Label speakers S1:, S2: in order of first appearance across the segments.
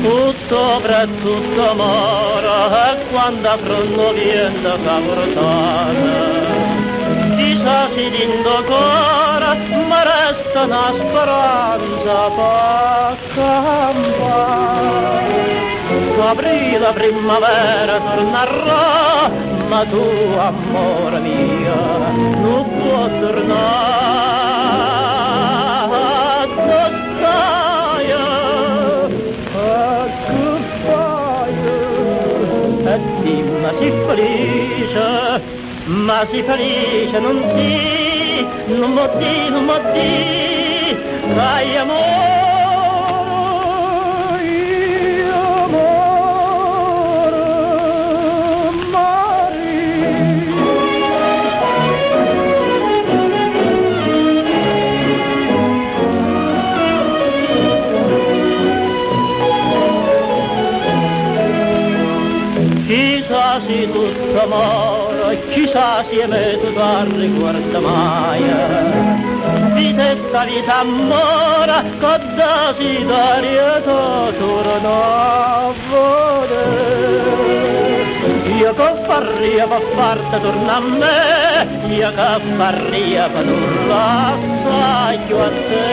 S1: Tutto pre tutto mora e quando pronto viene che portata. Chissà se dinto cuore ma resta una speranza per campare. Aprile primavera tornerà, ma tu amore mio non puoi tornare. Tu stai, a che fai? E dimmi si felice, ma si felice non si, non mo di, non mo di, dai amore, io amore, Chissà se tutto amore, chissà se me tu ricorda mai. Vita sta vita amore, che desiderio torna a vedere. Io che farria per farti tornare a me, io che farria per non lasciare più a te.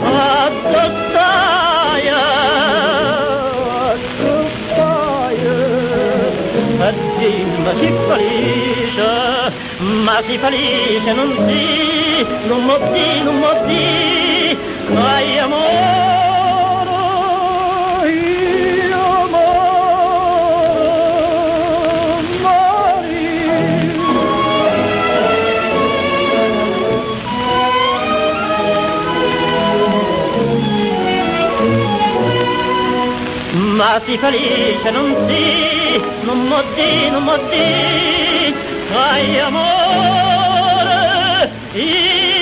S1: A dove stai? A che fai? E dimmi si felice, ma si felice non si, non mo di, non mo di, che amore, io amore, Ma si felice non si, non mo di, non mo di, che amore, io.